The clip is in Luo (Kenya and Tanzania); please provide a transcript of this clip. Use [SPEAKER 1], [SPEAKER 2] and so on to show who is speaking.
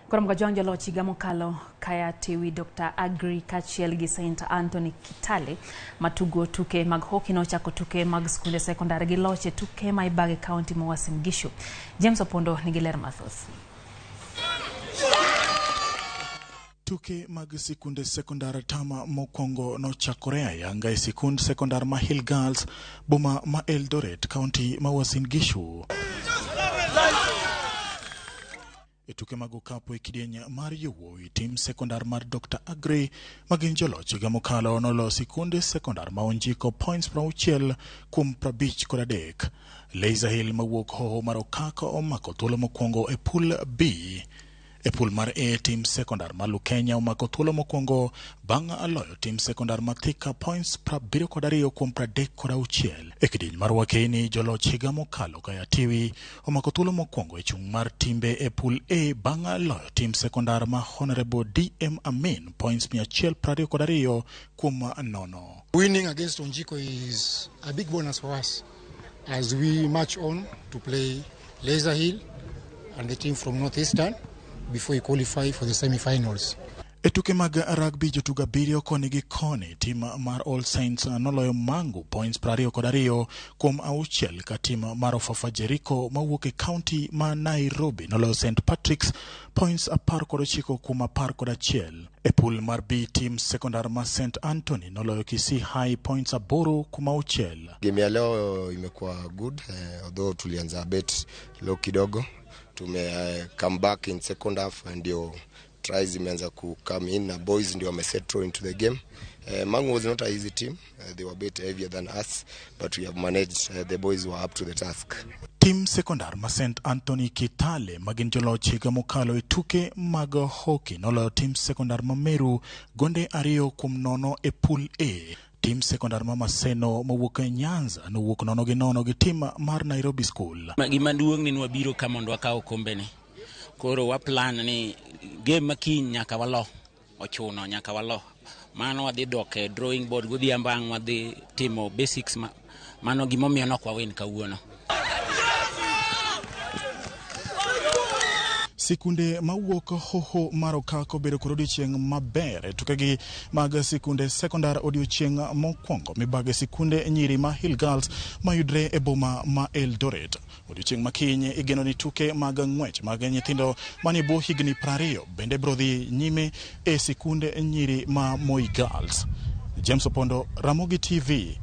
[SPEAKER 1] Koro Mgajwang' joloch higa mokalo Kaya Tiwi Dr. Agri kaachiel gi St. Anthony Kitale matugo tuke mag hockey nochako tuke mag skunde sekondar gi loch e tuke ma ibage kaunti ma Uasin Gishu. James Opondo nigi ler mathoth.
[SPEAKER 2] Tuke mag sikunde sekondar tama mokwongo nochakore ayanga e sikund sekondar ma Hill Girls, boma ma Eldoret, kaunti ma Uasin Gishu. E tuke mag okapu e kidieny mar yowuowi, tim sekondar mar Dr. Agri ma gin joloch higa mokalo noloyo sikunde sekondar ma Onjiko points 60 kuom 53. Laser Hill mawuok hoho mar Okak omako thuolo mokwongo e pool B. E pool mar A, tim sekondar mar Lukenya omako thuolo mokwongo bang' loyo tim sekondar ma Thika points 72 kuom 36. E kidieny mar Wakeini, joloch higa mokalo Kaya Tiwi omako thuolo mokwongo e chung' mar timbe e pool A bang' loyo tim sekondar ma Honorable DM Amin points 122 kuom 0.
[SPEAKER 3] Winning against Onjiko is a big bonus for us as we march on to play Laser Hill and the team from Northeastern before we qualify for the semi-finals.
[SPEAKER 2] E tuke mag rugby jotugo abiriyo koni gi koni, tim mar All Saints noloyo Mangu points 22 kuom 6 ka tim mar Ofafa Jericho mawuok e kaunti ma Nairobi noloyo St Patrick's points 19 kuom 11. E pool mar B, tim sekondar ma St Anthony noloyo Kisii High points 8 kuom 6.
[SPEAKER 4] Game ya leo imekuwa good, although tulianza a bit low kidogo, tume come back in second half ndio tries imeanza ku come in na boys ndio wamesettle into the game. Mangu was not a easy team, they were a bit heavier than us, but we have managed, the boys were up to the task.
[SPEAKER 2] Tim sekondar ma St Anthony Kitale ma gin joloch higa mokalo e tuke mag hockey noloyo tim sekondar ma Meru gonde 2 kuom 0 e pool A. Tim sekondar ma Maseno mowuok e Nyanza nowuok 0-0 gi tim mar Nairobi School.
[SPEAKER 5] Gima duong' ni nwabiro ka mondo wakaw okombeni. Koro wa plan ni game ma kiny nyaka walo, ochuno nyaka walo. Mano wadhi dok e drawing board godhiambo ang' wadhi timo basics mano gimomiyo nok wawin kawuono.
[SPEAKER 2] Sikunde mawuok hoho mar Okak obedo kod odiochieng' maber e tukegi mag sikunde sekondar odiochieng' mokwongo mibage sikunde nyiri ma Hill Girls mayudre e boma ma Eldoret. Odiochieng' ma kiny igeno ni tuke mag ng'wech mag nyithindo manie bwo higni 20 bende biro dhi nyime e sikunde nyiri ma Moi Girls. James Opondo, Ramogi TV,